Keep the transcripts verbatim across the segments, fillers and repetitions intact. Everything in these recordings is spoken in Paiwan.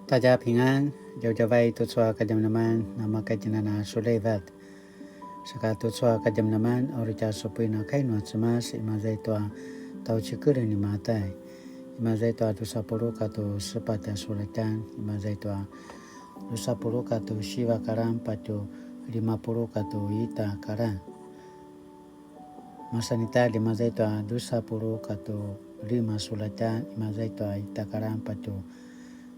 大家平安, djavadjavai tucu a kadjamadjaman, namakatjinana sulivat. Saka tucu a kadjamadjaman, uri tja supuin a kai nua Cemas, imaza i tua tjaucikel ni Matai. Imaza i tua dusa puluq katua sepatj a sulatjan, imaza i tua dusa puluq katua siva karan patje lima puluq katua ita karan. Masan ita, imaza i tua dusa puluq katua lima sulatjan, imaza i tua ita karan patje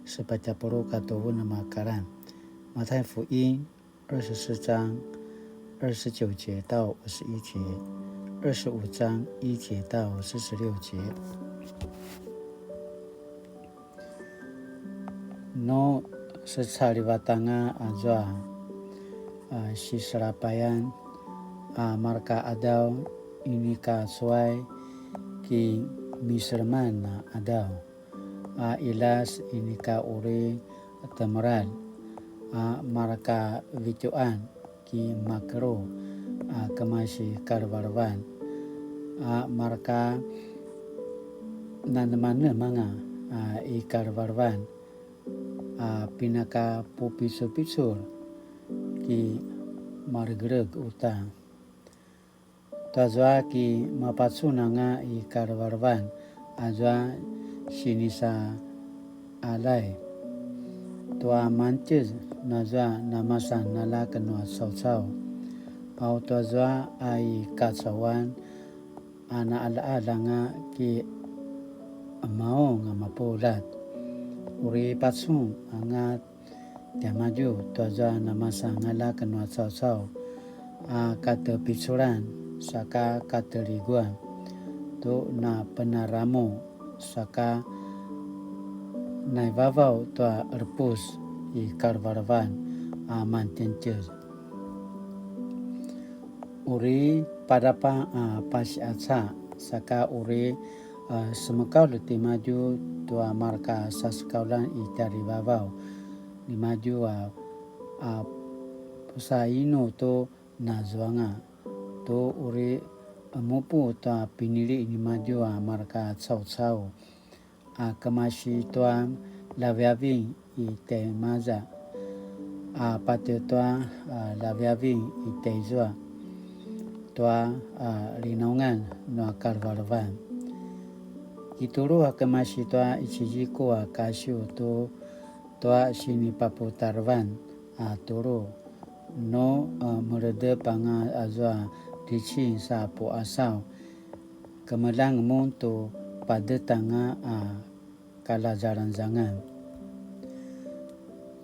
sepatj a puluq katua unem a karan. 馬太福音二十四章二十九節到五十一節，二十五章一節到四十六节。 Nu secalivat anga azua a siselapayan a marka qadaw, inika cuay ki miseleman a qadaw, a qiljas inika uri temeljar, a marka vitjuqan ki makelu a kemasi kalevelevan, a marka nanemanemanga a i kalevelevan, a pinaka pupicupicul ki malegeleg uta. Tuazua ki mapacunanga i kalevelevan azua sinisaqaljay. Tua mangtjez nazua namasan aljak nua caucau. Au tuazua a i kacauan a naqaljaqaljanga ki qemaung a mapuljat. Uri pacun anga tiamadju tuazua namasan aljak nua caucau a katepiculan saka kateliguan tu napenaramu saka naivavaw tua qerepus i kalevelevan a mangtjez. Uri padapa a pasiqaca saka uri a semekaulj timadju tua marka sasekauljan i tjarivavaw nimadju a, a pusainu tu nazuanga tu uri qemupu tua pinili nimadju a marka caucau a kemasi tua ljaviaving i tjaimaza a patje tua a ljaviaving i tjaizua tua a linaungan nua kalevelevan. Kitulu a kemasi tua iciziku a kasiw tu tua sinipaputarevan a tulu nu a meledep anga azua dicing sa puasaw. Kemeljang mun tu padetanga a kalazalangzangan.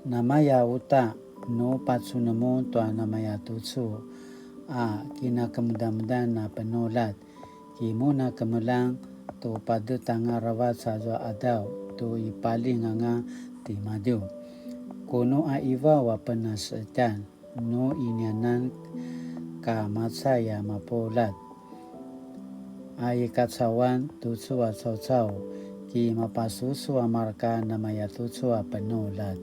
Namaya uta nu pacun mun tua namaya tucu a kinakemudamudan a penuljat, ki mun a kemeljang tu padetanga aravac azua qadaw tu i paling anga timadju. Kunu a ivaw a penasetjan nu inianan ka macay a mapuljat. A i kacauan tucu a caucau ki mapasusu a marka namaya tucu a penuljat.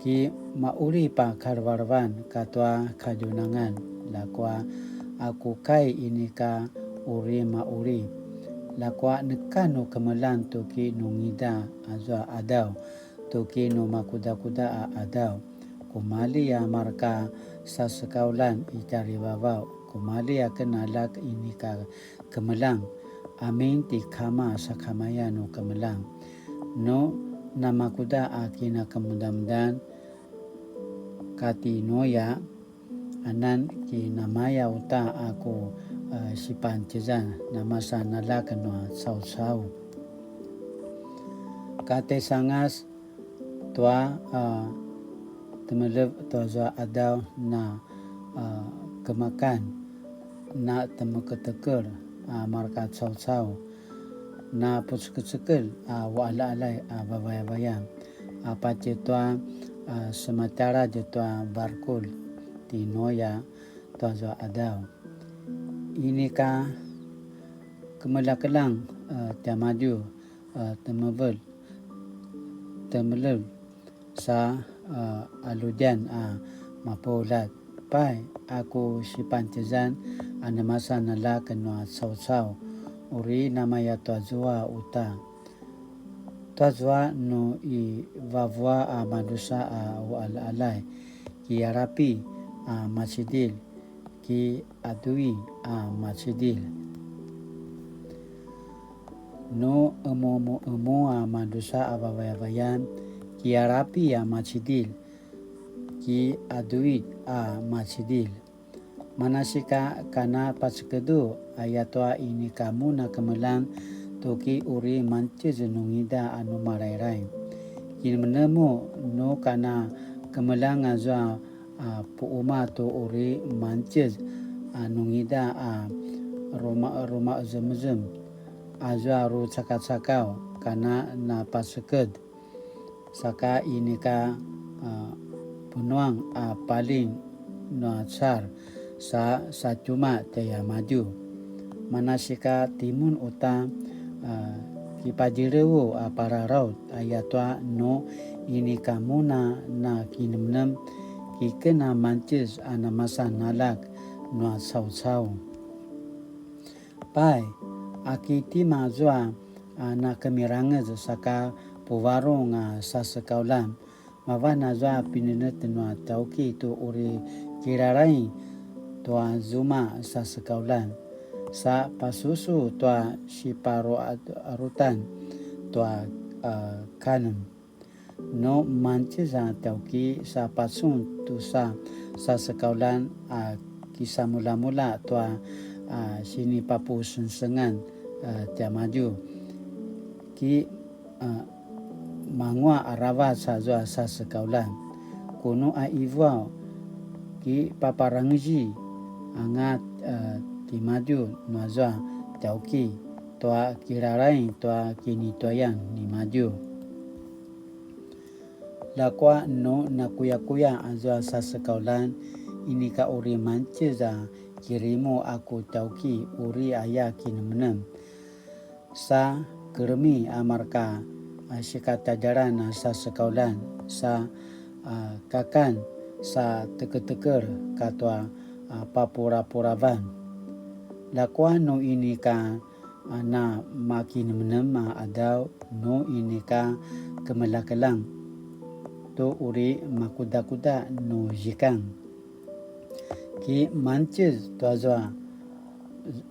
Ki maqulip a kalevelevan katua kadjunangan, ljakua a ku kai inika uri maqulip. Ljakua neka nu kemeljang tu ki nungida azua qadaw, tu ki nu makudakuda a qadaw. Kumalji a marka sasekauljan i tjarivavaw, kumalji aken aljak inika kemeljang, amin ti Kama sakamaya nu kemeljang. Nu namakuda a kinakemudamudan kati Nuya, anan ki namaya uta a ku, eh, sipantjezan namasan aljak nua caucau. Katesangas tua, a, temelev tuazua qadaw na, a, kemakan, na temeketekel a marka caucau, na pucekecekel a uqaljaqaljay a vavayavayan, a patje tua, a, sematjaladj tua varkul ti Nuya tuazua qadaw. Inika kemeljakeljang, a, tiamadju, a, temevel, temelev sa, a, aludjan a mapuljat. Pai, a ku sipantjezan a namasan aljak nua caucau, uri namaya tuazua uta. Tuazua nu i vavua a madrusa a uqaljaqaljay, ki Arapi a macidilj, ki Adui a macidilj. Nu emuemuemu a madrusa a vavayavayan, ki Arapi a macidilj, ki Adui a macidilj. Manasika kana pacekedu, ayatua inika mun a kemeljang tu ki uri mangtjez nungida a nu marairai. Kinemenemu nu kana kemeljang azua a puquma tu uri mangtjez a nungida a ruma-, rumaqezemezem, azua rucakacakaw kana napaceked. Saka inika a penuang a paling nua car sa satjumaq tjaiamadju. Manasika timun uta a kipadjiljevu a pararaut, ayatua nu inika mun a na kinemnem kiken a mangtjez a namasan aljak nua caucau. Pai, a ki tima azua a nakemirangez saka puvarung a sasekauljan, mavan azua pinenetj nua tauki tu uri kilalaing tua zuma sasekauljan, sa pasusu tua siparuarutan tua a kanen. Nu mangtjez a tauki sa pacun tu sa sasekauljan a kisamuljamulja tua a sinipapusengsengan a tiamadju, ki a manguaq aravac azua sasekauljan. Kunu a ivuaw, ki paparangezi anga a timadju nuazua tauki tua kilalaing tua kinituayan nimadju. Ljakua nu nakuyakuya azua sasekauljan, inika uri mangtjez a kirimu a ku tauki uri aya kinemnem. Sa kelemi a marka a sikatadjalan a sasekauljan, sa a kakan, sa teketekel katua a papurapuravan. Ljakua nu inika a namakinemnem a qadaw nu inika kemeljakeljang tu uri makudakuda nu zikang. Ki mangtjez tuazua,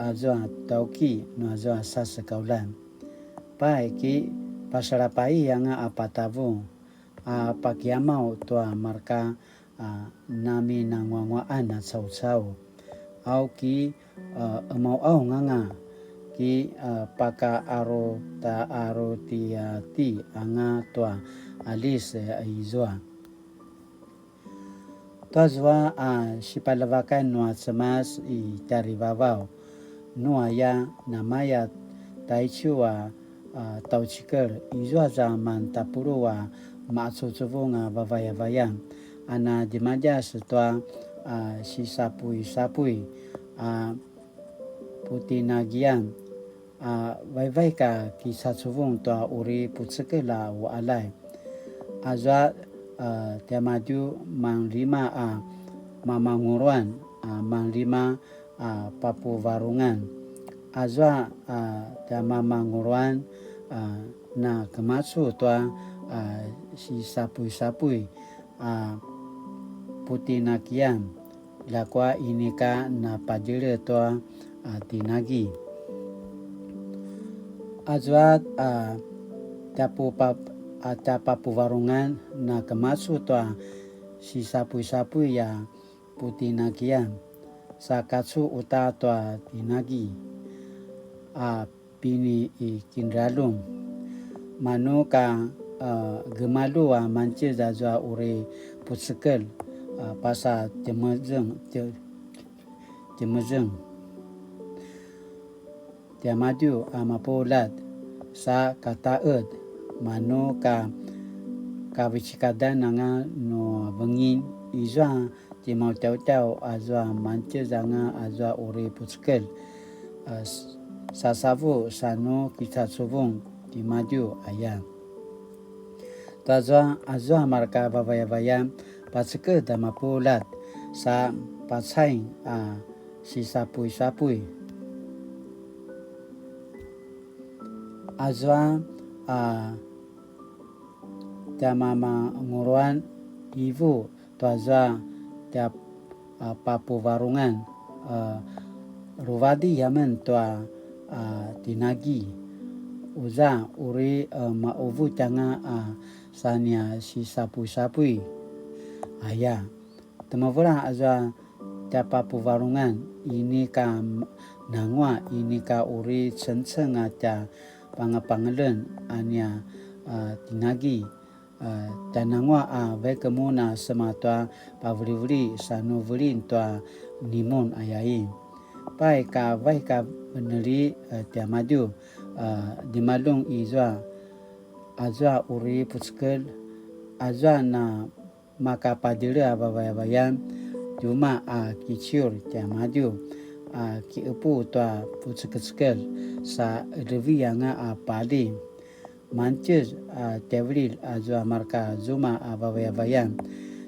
azua tauki nuazua sasekauljan. Pai ki pasalapai anga a patavu a pakiamaw tua marka a naminanguanguaqan a caucau. Au ki a emauaung anga ki a pakaarutaaruti anga tua alis a izua. Tuazua a sipaljavakan nua Cemas i tjarivavaw, nu aya namaya taicu a a tjaucikel, izua za mantapuluq a maqacuvucuvung a vavayavayan, a na djemadjas tua a sisapuisapuy a putinagian, a vaivaik a kicacuvung tua uri pucekelj a uqaljay. Azua a tiamadju manglima a mamanguluan, a manglima a papuvarungan. Azua a tjamamanguluan a na kemacu tua a sisapuisapuy a putinakian, ljakua inika na padjele tua a tinagi. Azua a tjapupa-, a tjapapuvarungan na kemacu tua sisapuisapuy a putinakian, sa kacu uta tua tinagi a pini i kinralung. Manu ka a gemalju a mangtjez azua uri pucekelj a pasa tjemezeng, tje-, tjemezeng tiamadju a mapuljat sa kataqed, manu ka kavecekadan anga nu vengin, izua timautjautjau azua mangtjez anga azua uri pucekelj a s-, sasavu sa nu kicacuvung timadju aya. Tuazua, azua marka vavayavayan, paceked a mapuljat sa pacaing a sisapuisapuy. Azua a tjamamanguluan ivu tuazua tja, a, papuvarungan, a, ruvadi amen tua, a, tinagi. Uza uri, a, maquvutj anga, a, sa nia sisapuisapuy aya. Temevela azua tja papuvarungan, inika nanguaq, inika uri cengceng a tja pangapangelen a nia, a, tinagi, a, tja nanguaq a vaik mun a sema tua paveliveli sa nu velin tua nimun ayain. Pai ka vaik a veneli, a, tiamadju, a, djemaljun izua, azua uri pucekelj, azua na maka padjele a vavayavayan, tjumaq a kiciur tiamadju, a kiqepu tua pucekecekelj, sa qelevi anga a pali. Mangtjez a tjaivililj azua marka zuma a vavayavayan,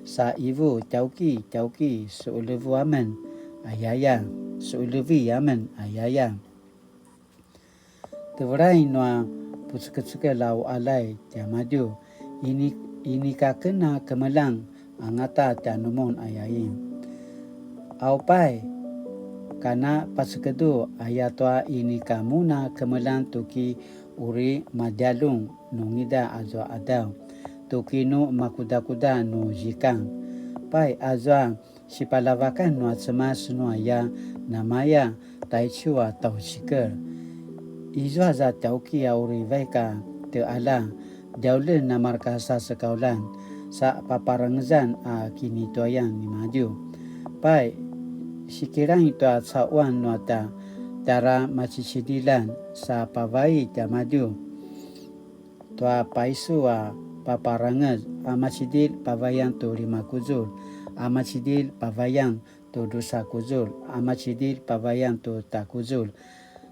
sa ivu, tjauki, tjauki, suqelevu amen, ayaya, suqelevi amen, ayaya. Tevelai nua pucekecekelj a uqaljay tiamadju, ini, inika ken a kemeljang angata tjanumun ayain. Au pai, kana pacekedu ayatua inika mun a kemeljang tuki uri madjaljun nungida azua qadaw, tuki nu makudakuda nu zikang. Pai azua sipaljavakan nua Cemas nu aya namaya taicu a tjaucikel. Izua za tjauki a uri vaik a tjeqalja, djauljen a marka sasekauljan, sa paparangezan a kinituayan nimadju. Pai, sikilaing tua caquan nua tja, tjara macicidiljan sa pavai tiamadju tua paisu a paparangez, a macidilj pavayan tu lima kuzulj, a macidilj pavayan tu drusa kuzulj, a macidilj pavayan tu ta kuzulj.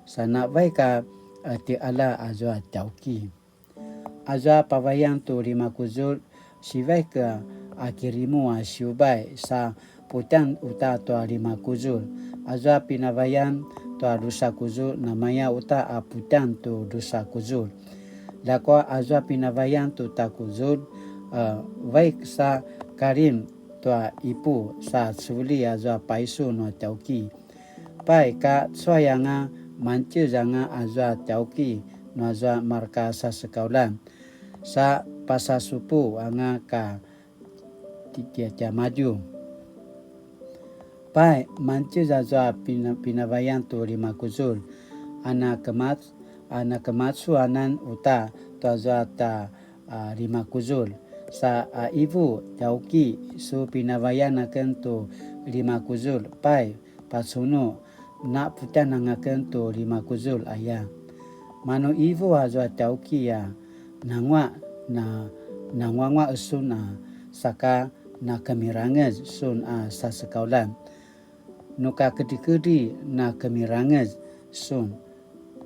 Sa na vaik a, a, tjeqalja azua tjauki. Azua pavayan tu lima kuzulj, sivaik a kirimu a siubay sa putjan uta tua lima kuzulj. Azua pinavayan tua drusa kuzulj namaya uta a putjan tu drusa kuzulj. Ljakua azua pinavayan tu ta kuzulj, a, vaik sa kalim tua ipu sa ceveli azua paisu nua tjauki. Pai ka cuay anga mangtjez anga azua tjauki nuazua marka sasekauljan, sa pasasupu anga ka ti-, tia-, tiamadju. Pai, mangtjez azua pina-, pinavayan tu lima kuzulj, a na kemac-, a na kemacu anan uta tuazua ta, a, lima kuzulj. Sa, a, ivu, tjauki, su pinavayan aken tu lima kuzulj, pai, pacunu, na putjan anga ken tu lima kuzulj aya. Manu ivu azua tjauki a nanguaq, na, nanguanguaq sun a saka na kemirangez sun a sasekauljan. Nu ka kedrikedri na kemirangez sun.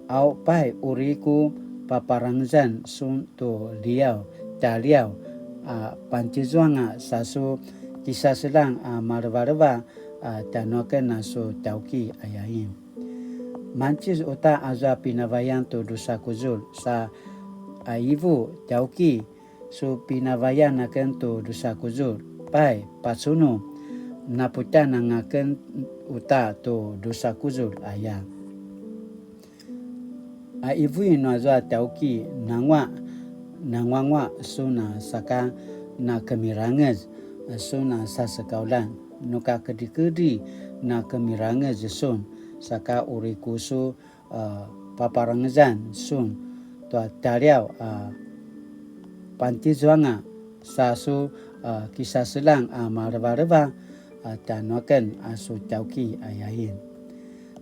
Au pai uri ku paparangezan sun tu liaw, tjaliaw, a, pantjizuanga sa su kisaseljang a malevaleva, a, tjanuaken a su tjauki ayain. Mangtjez uta azua pinavayan tu drusa kuzulj sa, a, ivu, tjauki, su pinavayan aken tu drusa kuzulj, pai, pacunu, na putjan anga ken uta tu drusa kuzulj aya. A ivu i nuazua tjauki, nanguaq, nanguanguaq sun a saka na kemirangez sun a sasekauljan, nu ka kedrikedri na kemirangez sun, saka uri ku su, a, paparangezan sun tua tjaliaw, a, pantjizuanga sa su, a, kisaseljang a malevaleva, a, tjanuaken a su tjauki ayain.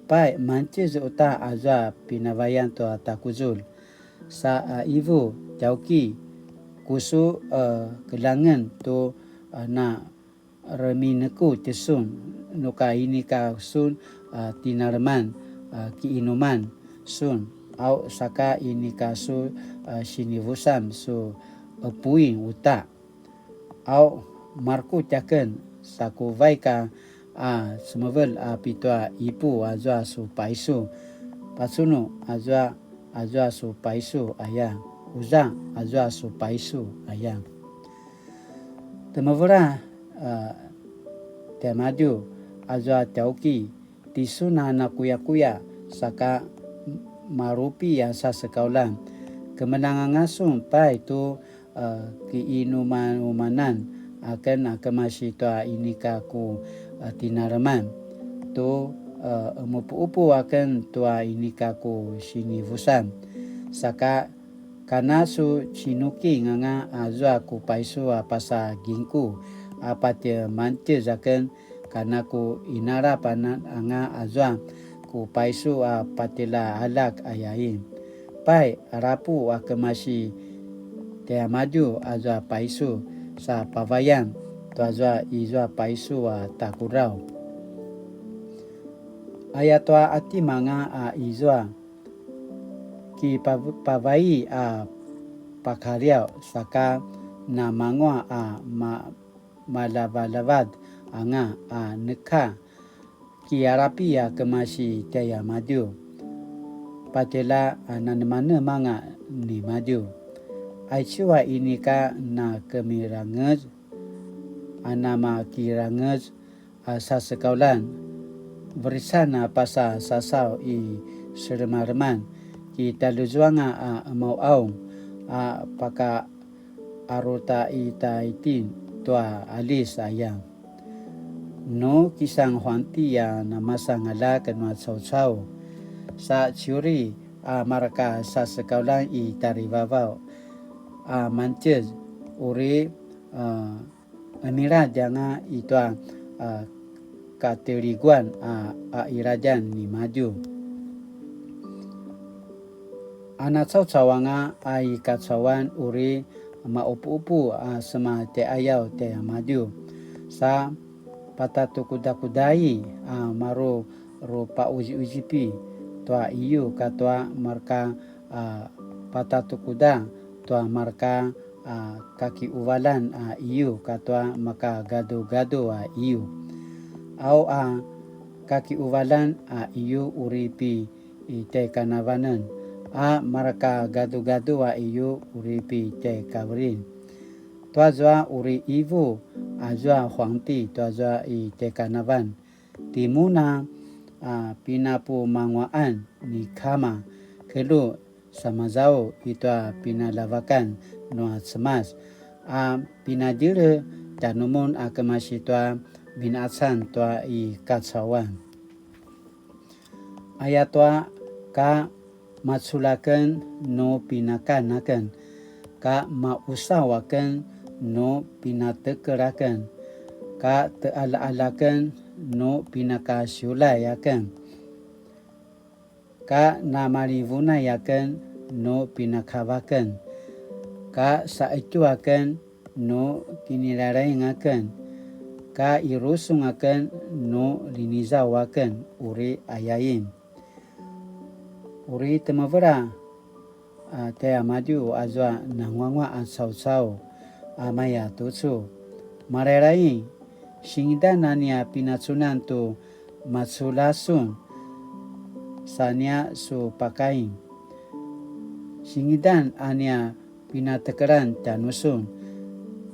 Pai, mangtjez uta azua pinavayan tua ta kuzulj. Sa, a, ivu, tjauki, ku su, a, keljangen tu, a, na remineku tjesun, nu ka inika sun, a, tinaleman, a, kiinuman sun, au saka inika su, a, sinivusam su, a, puing uta. Au, markutj aken, sa ku vaik a, a, semevelj a pitua ipu azua su paisu. Pacunu azua, azua su paisu aya. Uza azua su paisu aya. Temevela a tiamadju, azua tjauki, tisun a nakuyakuya, saka marupi a sasekauljan. Kemeljang anga sun pai tu a kiinumanumanan aken a kemasi tua inika ku a tinaleman tu a emupuupu aken tua inika ku sinivusan. Saka kana su cinuking anga azua ku paisu a pasa gingku a patje mantjez aken, kana ku inalap anan anga azua ku paisu a patjela aljak ayain. Pai, alapu a kemasi tiamadju azua paisu sa pavayan tuazua izua paisu a takudraw. Ayatua a timanga a izua kipavai a pakaliaw saka namanguaq a ma-, malavalavaz anga a neka kialapi a kemasi tiamadju. Patjela a nanemanemanga nimadju. Aicu a inika nakemirangez, a namakirangez a sasekauljan, verisan a pasa sasaw i selemaleman, kitalizuanga a emauaung a paka aruta i taitin tua alis aya. Nu kisan huangti a namasan aljak nua caucau, sa ciuri a marka sasekauljan i tarivavaw a mantjez, uri a emiladj anga i tua a kateliguan a, a iladjan nimadju. A nacaucau anga a i kacauan uri maupuupu a sema tjaiqayaw tiamadju. Sa patatukudakudai a maru ru pauziuzipi tua iyu katua marka a patatukuda tua marka a kakiuvalan a iyu katua maka gadugadu a iyu. Au a kakiuvalan a iyu uri pi i tjaikanavanen, a marka gadugadu a iyu uri pi tjaikavelin. Tuazua uri ivu azua huangti tuazua i tjaikanavan. Timun a, a, pinapumanguaqan ni kama, kelju samazau i tua pinaljavakan nua Cemas, a pinadjele tjanumun a kemasi tua vinqacan tua i kacauan. Ayatua ka maculja aken nu pinakan aken, ka mausaw aken nu pinatekel aken, ka teqaljaqalja aken nu pinakasiulay aken, ka namalivunay aken nu pinakava aken, ka saqetju aken nu kinilalaing aken, ka i rusung aken nu linizaw aken uri ayain. Uri temevela a tjaimadju azua nanguanguaq a caucau a maya tucu. Malailai, singidan a nia pinacunan tu maculja sun, sa nia su pakain. Singidan a nia pinatekelan tjanusun,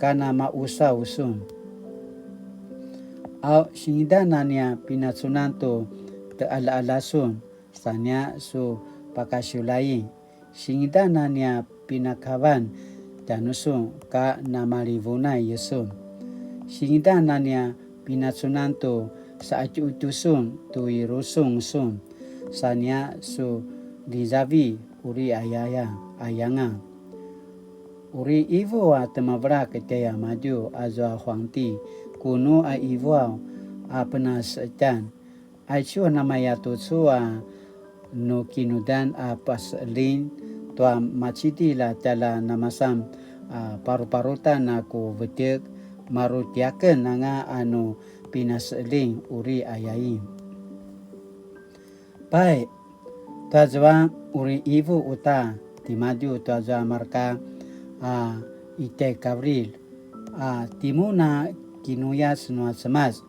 ka namausaw sun. Au singidan a nia pinacunan tu teqaljaqalja sun, sa nia su pakasiulay. Singidan a nia pinakavan tjanusun, ka namalivunay sun. Singidan a nia pinacunan tu saqetjuqetju sun tu i rusung sun, sa nia su lizavi uri ayaya, ayanga. Uri ivu a temavelak tjaimadju azua huangti, kunu a ivuaw a penaseqetjan. Aicu a namaya tucu a nu kinudan a paseqeljing tua macidilj a tjalja namasan a paruparutan a ku vetjek, maru tiaken anga a nu pinaseqeljing uri ayain. Pai, tuazua uri ivu uta timadju tuazua marka a i tjaikavrilj, a timun a kinuyac nua Cemas,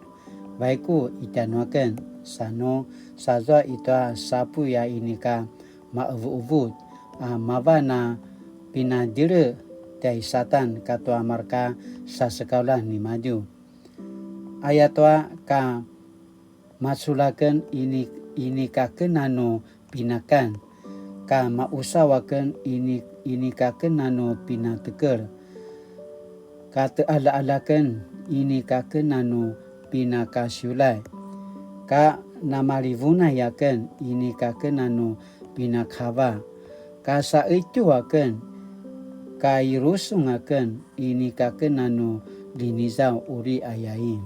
vaiku i tjanuaken, sa nu sazua i tua sapuy a inika maqevuqevut, a mavan a pinadjele tjai Satan katua marka sasekauljan nimadju. Ayatua ka maculaken ini, inika ken a nu pinakan, ka mausaw aken ini, inika ken a nu pinatekel, ka tealaaken inika ken a nu pinakasiulay, ka namalivunay aken inika ken a nu pinakava, ka saqetju aken, ka i rusung aken inika ken a nu linizaw uri ayain.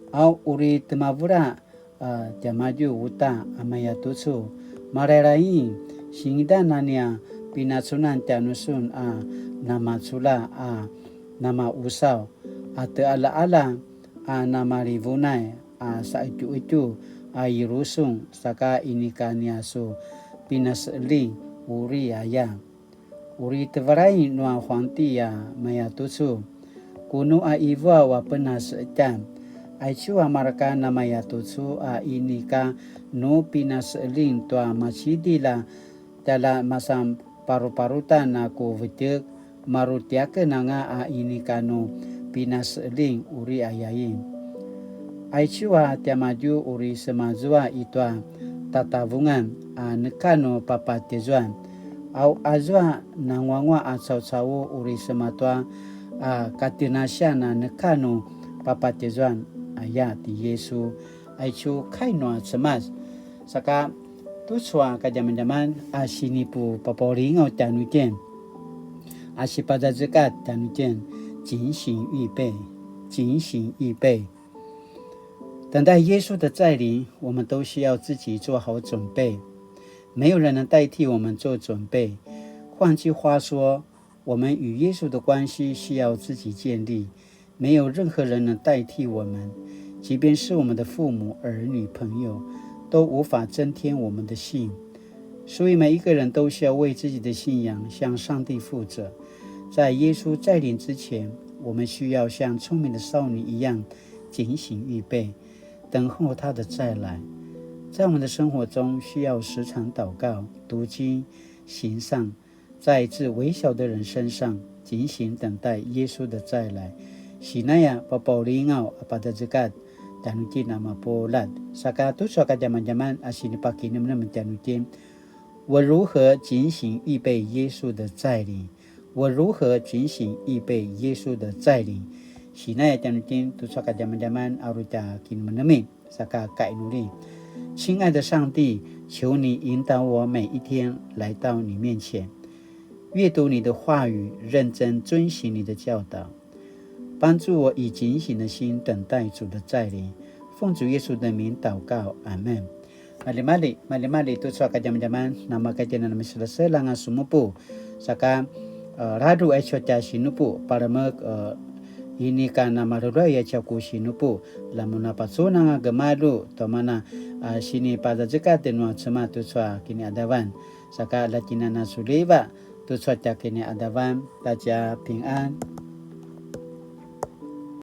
Au uri temavela a tiamadju uta a mayatucu, malailai, singidan a nia pinacunan tjanusun a namacula a namausaw, a tealaala a namalivunay a saqetjuqetju a i rusung, saka inika nia su pinaseqeljing uri aya. Uri tevelai nua huangti a mayatucu, kunu a ivuaw a penaseqetjan. Aicu a marka namayatucu a inika nu pinaseqeljing tua macidilj a tjalja masan paruparutan a ku vetjek, maru tiaken anga a inika nu pinaseqeljing uri ayain. Aicu a tiamadju uri semazua i tua tatavungan a neka nu papatjezuan. Au azua nanguanguaq a caucau uri sematua a katinasian a neka nu papatjezuan, aya ti Yisu. Aicu kai nua Cemas. Saka tucu a kadjamadjaman a sinipupapaulingaw tjanuitjen, a sipazazekatj tjanuitjen, 警醒預備, 警醒預備。等待耶穌的再臨，我們都需要自己做好準備。沒有人能代替我們做準備。換句話說，我們與耶穌的關係需要自己建立，沒有任何人能代替我們，即便是我們的父母、兒女、朋友，都無法增添我們的信。所以每一個人都需要為自己的信仰向上帝負責。在耶穌再臨之前，我們需要像聰明的少女一樣警醒預備，等候他的再來。在我們的生活中，需要時常禱告、讀經、行善，在至微小的人身上警醒等待耶穌的再來。Sinaya papaulingaw a pazazekatj tjanuitjen a mapuljat. Saka tucu a kadjamadjaman a sinipakinemnem tjanuitjen, 我如何警醒預備耶穌的再臨？我如何警醒預備耶穌的再臨？Sinaya tjanuitjen tucu a kadjamadjaman a uri tja kinemenemen. Saka kainuli. 親愛的上帝，求你引導我每一天來到你面前，閱讀你的話語，認真遵行你的教導，幫助我以警醒的心等待主的再臨。奉主耶穌的名禱告，阿們。Maljimalji, maljimalji tucu a kadjamadjaman, namakatjena namiselaselanga sumupu. Saka, eh, radu aicu a tja sinupu, palemek, eh, inika namaluluay aicu a ku sinupu, lamun napacunanga gemalju, tua mana, eh, sinipazazekatj nua Cemas tucu a kiniadavan. Saka lakinana suliva, tucu a tja kiniadavan, ta tja pingan.